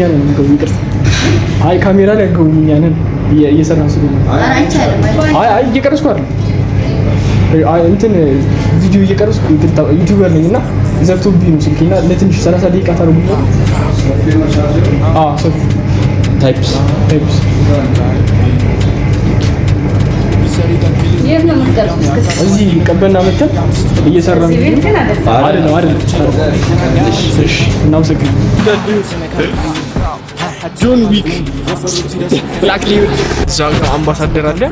ነው የምንገቡ። ይቅርታ፣ አይ ካሜራ ላይ አንገቡም። እኛ ነን እየሰራን ስለሆነ። አይ አይ እየቀረጽኩ አይደለም። አይ እንትን ቪዲዮ እየቀረጽኩ፣ ይቅርታ፣ YouTuber ነኝ እና ዘግቶብኝ ነው ስልኬ እና ለትንሽ 30 ደቂቃ ታደርጉኛል? አዎ፣ ሰፊ Types Types። የት ነው የምትቀርጹት? እዚህ ቀበና መተን እየሰራን እዚህ ቤት ግን አይደለም። አይደለም አይደለም። እሺ፣ እናመሰግናለን። ጆን ዊክ Black Label እዛ ጋር አምባሳደር አለ።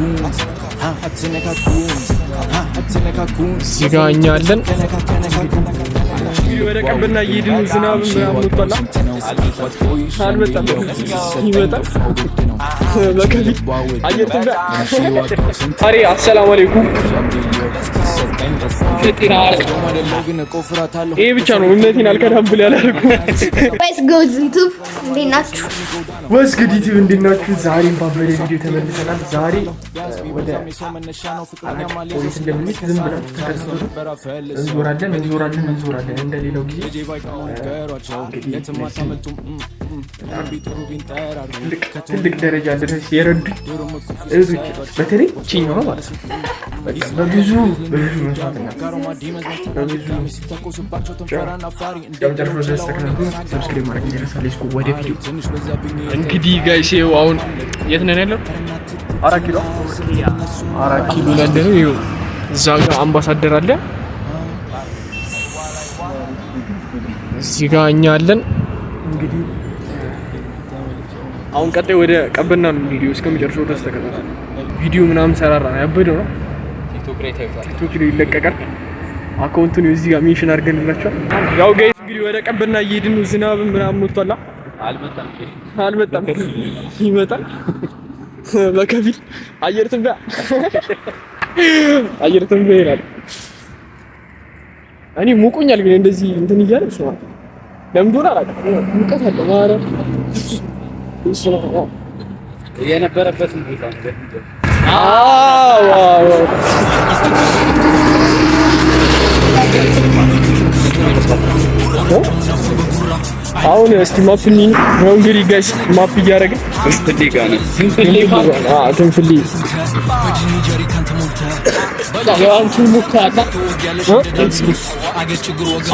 እዚህ ጋር እኛ አለን። ወደ ቀበና እየሄድን ነው። ዝናብ ምናምን ወጥቷል። አልመጣም፣ ይመጣል በከፊል አየር ትንበያ። ዛሬ አሰላሙ አለይኩም። ይሄ ብቻ ነው እምነቴን አልከዳም ብለህ ያላልኩ። What's good YouTube፣ እንዴት ናችሁ? What's good YouTube፣ እንዴት ናችሁ? ዛሬም ባበደ ቪዲዮ ተመልሰናል። ዛሬ ወደ ወዴት እንደምንሄድ ዝም ብላችሁ ተከታተሉ። እንዞራለን፣ እንዞራለን፣ እንዞራለን እንደሌላው ጊዜ። እንግዲህ ትልቅ ትልቅ ደረጃ ድረስ የረዱኝ እህቶች፣ በተለይ ቺኛዋ ማለት ነው። በቃ በብዙ በብዙ መስዋዕትነት በብዙ እስከመጨረሻው ድረስ ተከታተሉ። Subscribe ማድረግ እንዳይረሳ። Let's go ወደ ቪዲዮ። እንግዲህ guys ይኸው አሁን የት ነን ያለው? አራት ኪሎ፣ 4 ኪሎ ያለ ነው። ይኸው እዛ ጋር አምባሳደር አለ። እዚህ ጋር እኛ አለን። እንግዲህ አሁን ቀጣይ ወደ ቀበና ነው ቪዲዮ። እስከ መጨረሻው ድረስ ተከታተሉ። ቪዲዮ ምናምን ሰራራ ነው፣ ያበደው ነው። ቲክቶክ ላይ ታዩታል። ቲክቶክ ላይ ይለቀቃል። Account ኡን እዚህ ጋር mention አድርገንላቸዋል። ያው guys እንግዲህ ወደ ቀበና እየሄድን ነው። ዝናብ ምናምን ወጥቷል። አልመጣም። አልመጣም፣ ይመጣል በከፊል አየር ትንበያ፣ አየር ትንበያ ይላል። እኔ ሙቆኛል፣ ግን እንደዚህ እንትን እያለ እሱ ለምን እንደሆነ አላውቅም። ሙቀት አለ ማርያም እሱ ነው። የነበረበትን ቦታ ነው። አዎ አዎ። አሁን እስቲ map ነው እንግዲህ guys፣ map እያደረግን ግንፍሌ ጋር ነው። ግንፍሌ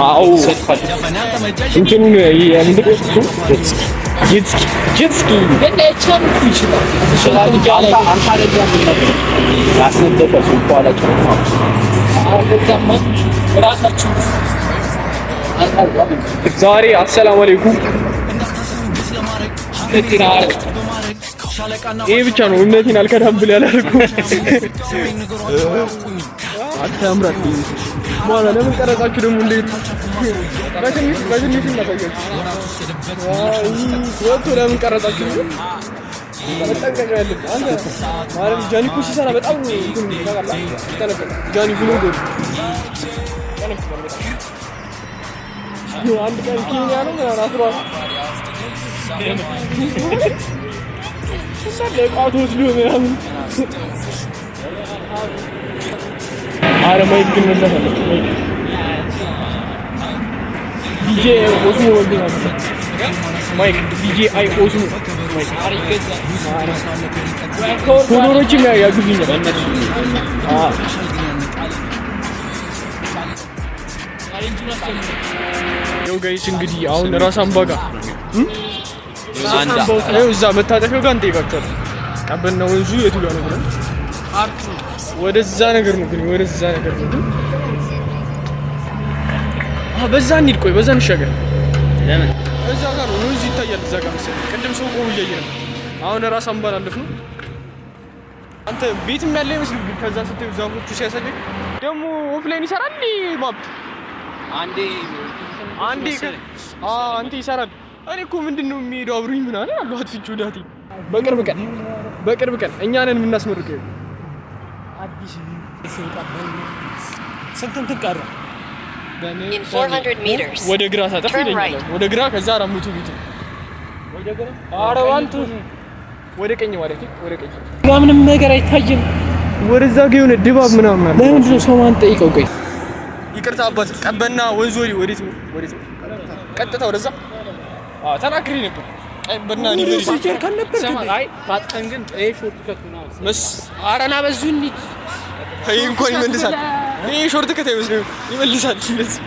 አዎ፣ እንትኑን ምንድን ነው jet ski፣ jet ski። አንተ አይደለም ያስነደቀ ሰው ኋላቸው። ዛሬ አሰላሙ አለይኩም። ይሄ ብቻ ነው እምነቴን አልከዳም ብለህ ያላልኩ። አታምራት በኋላ ለምን ቀረጻችሁ ደግሞ? እንዴት በትንሽ በትንሽ እናሳያችሁ። አይ ወጥቶ ለምን ቀረጻችሁ? መጠንቀቅ ነው ያለብህ አንተ። ማርያም ጃኒ እኮ ሲሰራ በጣም ነው እንትን ታውቃለህ፣ ይጠነቀቃል። ጃኒ vlogger ይጠነቀቃል በጣም። አንድ ቀን ኬንያ ነው ምናምን አስሯል እንዳለ ዕቃ ተወስዶ ምናምን። አረ mic ግን መግዛት አለብን። Mic DJI Osmo መግዛት አለብን። Mic DJI Osmo mic follower ኦችም ያግዙኛል። አዎ። ያው guys እንግዲህ አሁን ራስ አምባ ጋር ይኸው እዛ መታጠፊያው ጋር እንጠይቃቸዋለን። ቀበና ወንዙ የቱ ጋር ነው ብለን። ወደዛ ነገር ነው ግን፣ ወደዛ ነገር ነው ግን። አዎ በዛ እንሂድ። ቆይ በዛ እንሻገር። ለምን? እዛ ጋር ነው ወንዙ ይታያል። እዛ ጋር መሰለኝ ቅድም ሰው ቆሞ እያየ ነበር። አሁን ራስ አምባን አለፍ ነው። አንተ ቤትም ያለ አይመስልም፣ ግን ከዛ ስትዩ ዛፎቹ ሲያሳይ ደግሞ offline ይሰራል map። አንዴ አንዴ አንተ ይሰራል። እኔ እኮ ምንድን ነው የሚሄደው አብሮኝ ምናምን አሉ አጥፍቼው ዳቴ። በቅርብ ቀን፣ በቅርብ ቀን እኛ ነን የምናስመርቀው። አዲስ ስንት እንትን ቀረ? In 400 meters, ወደ ግራ ታጠፍ turn ይለኛል። right. ወደ ግራ ከዛ 400 ቤት ነው። ኧረ አንቱ ወደ ቀኝ ማለት ነው። ወደ ቀኝ። ምንም ነገር አይታይም። ወደዛ ጋር የሆነ ድባብ ምናምን አለ። ለምንድን ነው ሰው ማን ጠይቀው? ቆይ። ይቅርታ አባት፣ ቀበና ወንዝ ወዲህ ወዴት ነው? ወዴት ነው? ቀጥታ ወደዛ። አዎ ተናግሬ ነበር። ቀበና ዩኒቨርሲቲ። ጀሪካን ነበር። ስማ፣ አይ ታጥቀን ግን ይሄ short cut ኡ ነው። መስ አረና በዚሁ እንሂድ። ይሄ እንኳን ይመልሳል። ይሄ short cut አይመስልም፣ ይመልሳል። እንደዚህ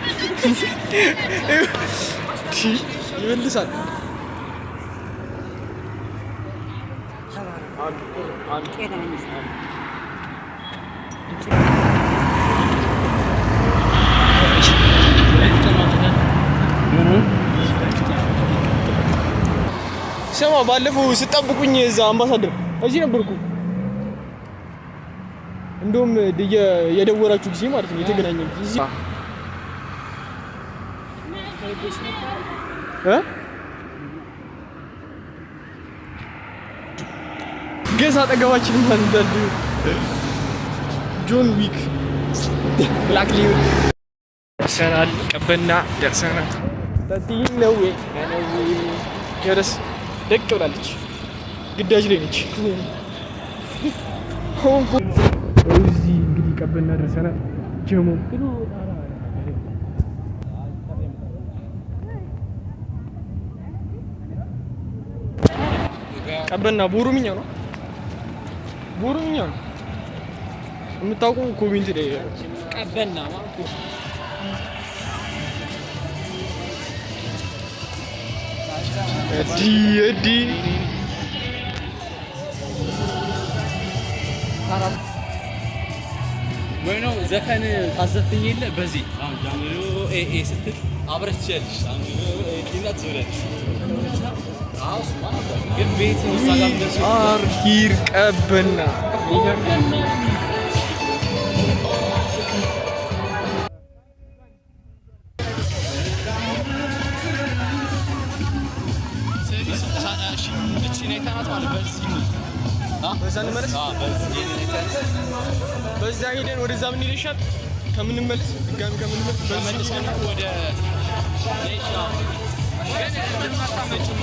ይመልሳል። ስማ፣ ባለፈው ስጠብቁኝ እዛ አምባሳደር እዚህ ነበርኩ። እንደውም የደወላችሁ ጊዜ ማለት ነው የተገናኘን ጊዜ እ ገዛ አጠገባችን ማለት እንዳለ ጆን ዊክ Black Lion። ደርሰናል። ቀበና ደርሰናል። ነው ጀረስ ደቅ ብላለች። ግዳጅ ላይ ነች። እዚህ እንግዲህ ቀበና ደርሰናል። ጀሞ ቀበና ቦሩምኛ ነው፣ ቦሩምኛ ነው። የምታውቁ comment ላይ። ቀበና። እዲ እዲ። ወይ ነው ዘፈን ታዘፍኝ የለ በዚህ አሁን ጃምሮ ኤ ኤ ስትል አብረሽ ትችያለሽ። ጃምሮ ኤ እና ትዞሪያለሽ። አዎ እሱማ ነበር። ግን ቤት ነው እዛ ጋር የምደርሰው። Are here ቀበና። በዛ እንመለስ። በዛ ሄደን ወደዛ ብንሄድ ይሻል ከምንመለስ፣ ድጋሚ ከምንመለስ በዚህ ወደ ግን እንትን አታመጭም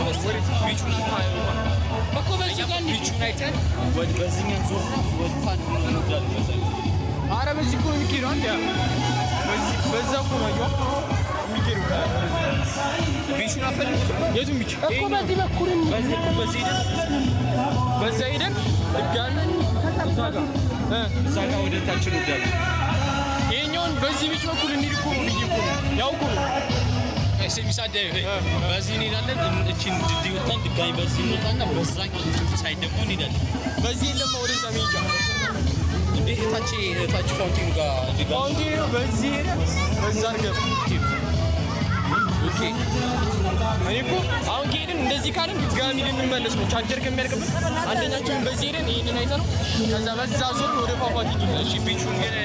beach ኡን አታየውም እኮ በዚህ ጋር እንሂድ። Beach ኡን አይተን ወደ በዚህኛው ዞርና ወጥታን እንወርዳለን። በዛ ኧረ በዚህ እኮ ነው የሚካሄደው። አንተ ያ በዚህ በዛ እኮ ነው አየዋ የሚካሄደው። Beach ኡን አፈልጉትም። የቱን beach? እኮ በዚህ በኩል እንሂድ። በዚህ እኮ በዚህ ሄደን በዛ ሄደን ድጋሚ እዛ ጋር እ እዛ ጋር ወደ ታች እንወርዳለን። ይሄኛውን በዚህ beach በኩል እንሂድ እኮ ነው ብዬ እኮ ነው፣ ያው እኮ ነው። በዚህ እንሄዳለን። እቺን ድልድይ ወጥተን ድጋሚ በዚህ እንወጣና በዛኛው side ደግሞ እንሄዳለን። በዚህ የለማ ወደዛ መሄጃ። እንዴ እታች እታች fountain ኡ ጋር ድጋሚ Fountain ኡ በዚህ ሄደን በዛ አድርገን። Okay። እኔ እኮ አሁን ከሄድን እንደዚህ ካልን ድጋሚ ልንመለስ ነው። ቻርጀር ከሚያልቅብን አንደኛችንን በዚህ ሄደን ይሄንን አይተነው ከዛ በዛ ዞር ወደ ፏፏቴ እንሄዳለን። እሺ beach ኡን ግን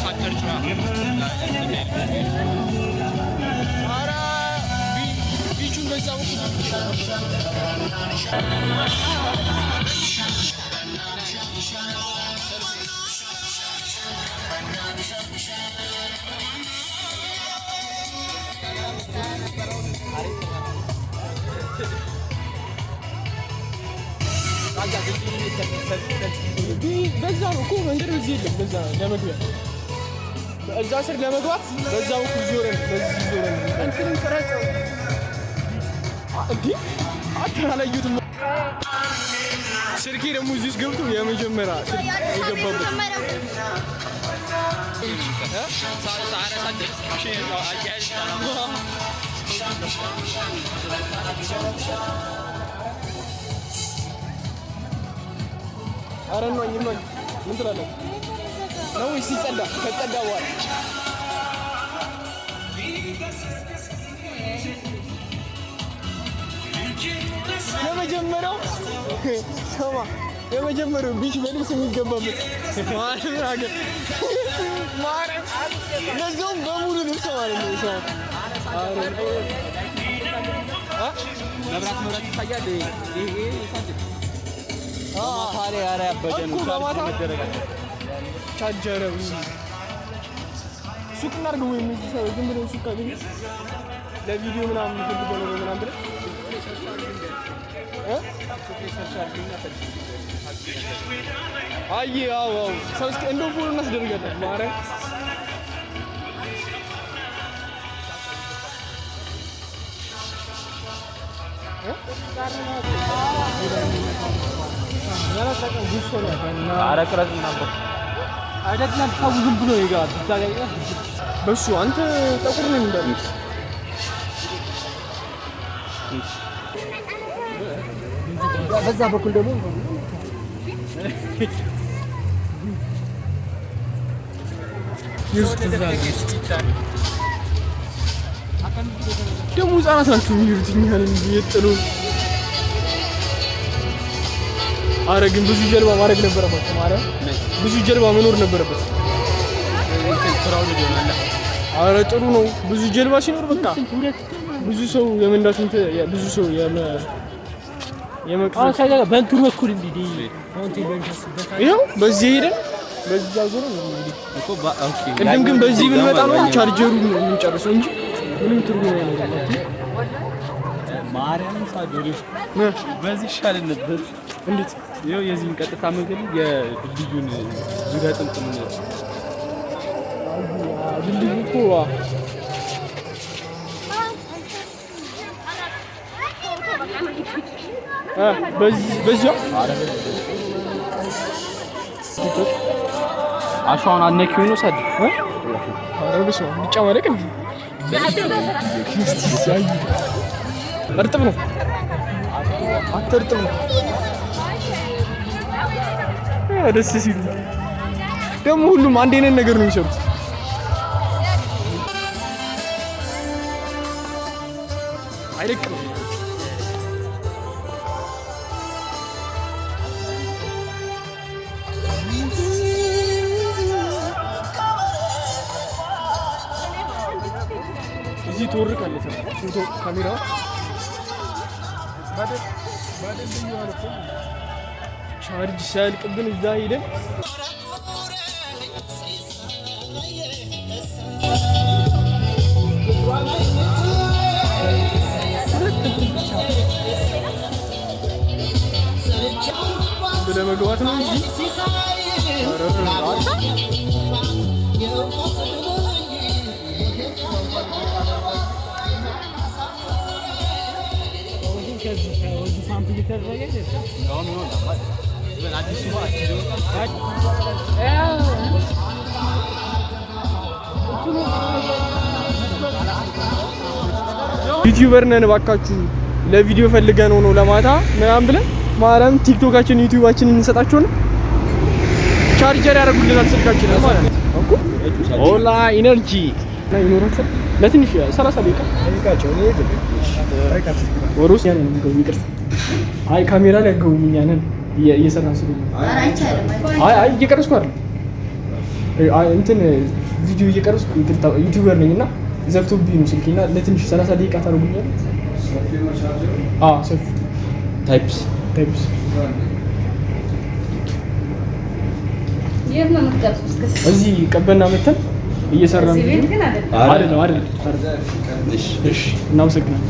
ሳትቀርጭ ኧረ beach ኡን በዛ በኩል። በዛ ነው እኮ መንገድ፣ በዚህ የለም። በዛ ለመግቢያ እዛ ስር ለመግባት በዛ በኩል ዞረን በዚህ ዞረን እንትኑን ቅረጸው። እንዴ አላየሁትም። ስልኬ ደግሞ እዚህ ውስጥ ገብቶ የመጀመሪያ ስልክ የገባበት። የመጀመሪያው። ኧረ እንዋኝ እንዋኝ። ምን ትላለህ ነው ወይስ ሲጸዳ ከጸዳ በኋላ? የመጀመሪያው ስማ፣ የመጀመሪያው beach በልብስ የሚገባበት ማርያም ሀገር ማርያም፣ ለዛውም በሙሉ ልብስ ማለት ነው። ሰው መብራት መብራት ይታያል። ይሄ ማታ ላይ ኧረ ያበደ ነው። እኮ በማታ መደረግ አለበት። ቻርጀር ሱቅ እናድርገው ወይም እዚህ ሰው ዝም ብለን ሱቅ ካገኘን ለቪዲዮ ምናምን የሚፈልገው ነገር ምናምን ብለን እ? አይ አዎ አዎ፣ ሰው እስኪ እንደው follow እናስደርጋለን ማርያም። እ? ኧረ ቅረጽ ምናምን አይደለም ሰው ዝም ብሎ ይገባል። እዛ ጋር ይገባል። በሱ አንተ ጠቁር ነው እንዳለ በዛ በኩል ደግሞ ደግሞ ህጻናት ናቸው የሚሉት እኛን እየጥሉ። አረ ግን ብዙ ጀልባ ማድረግ ነበረባቸው። ማለት ብዙ ጀልባ መኖር ነበረበት። አረ ጥሩ ነው ብዙ ጀልባ ሲኖር በቃ ብዙ ሰው የመንዳት እንትን ብዙ ሰው የመቅዘፍ አሁን ሳይዘጋ በእንትኑ በኩል እንዲህ ማውንቴን በሚፈስበት ይኸው በዚህ ሄደን በዛ ዞሮ ነው እንግዲህ። እኮ okay። ቅድም ግን በዚህ ብንመጣ ነው ቻርጀሩ ነው የምንጨርሰው እንጂ ምንም ትርጉም አይኖርም። ማርያምን ሳጆሪ በዚህ ይሻለን ነበር። እንዴት? ይኸው የዚህን ቀጥታ መንገድ የድልድዩን ዙሪያ ጥምጥም ነው። ድልድዩ እኮ በዚህ አሸዋውን አነኪው ነው ሳድ ኧረ በስመ አብ ቢጫ ማለቅ እንዴ! እርጥብ ነው። አንተ እርጥብ ነው። ደስ ሲሉ ደግሞ ሁሉም አንድ አይነት ነገር ነው የሚሰሩት። አይለቅም። እዚህ ትወርቃለች ፎቶ ካሜራ ቻርጅ ሲያልቅብን እዛ ሄደን ለመግባት ነው እንጂ YouTuber ነን እባካችሁ ለቪዲዮ ፈልገን ነው ለማታ ምናምን ብለን ማርያም ቲክቶካችን ዩቲዩባችንን እንሰጣቸውና ቻርጀር ያደርጉልናል ስልካችንን ማለት ነው እኮ ኦላ energy እና ይኖራቸዋል ለትንሽ 30 ደቂቃ ወር ውስጥ ያንን የሚገቡ ይቅርታ፣ አይ ካሜራ ላይ አይገቡም። እኛ ነን እየሰራን ስለሆነ አይ አይ እየቀረጽኩ አይደለም። አይ እንትን ቪዲዮ እየቀረጽኩ ይቅርታ፣ YouTuber ነኝ እና ዘግቶብኝ ነው ስልኬ እና ለትንሽ 30 ደቂቃ ታደርጉኛለህ? አዎ ሰፊ types types የት ነው የምትቀርጹት? እዚህ ቀበና መተን እየሰራን እዚህ ቤት ግን አይደለም። አይደለም አይደለም። እሺ እናመሰግናለን።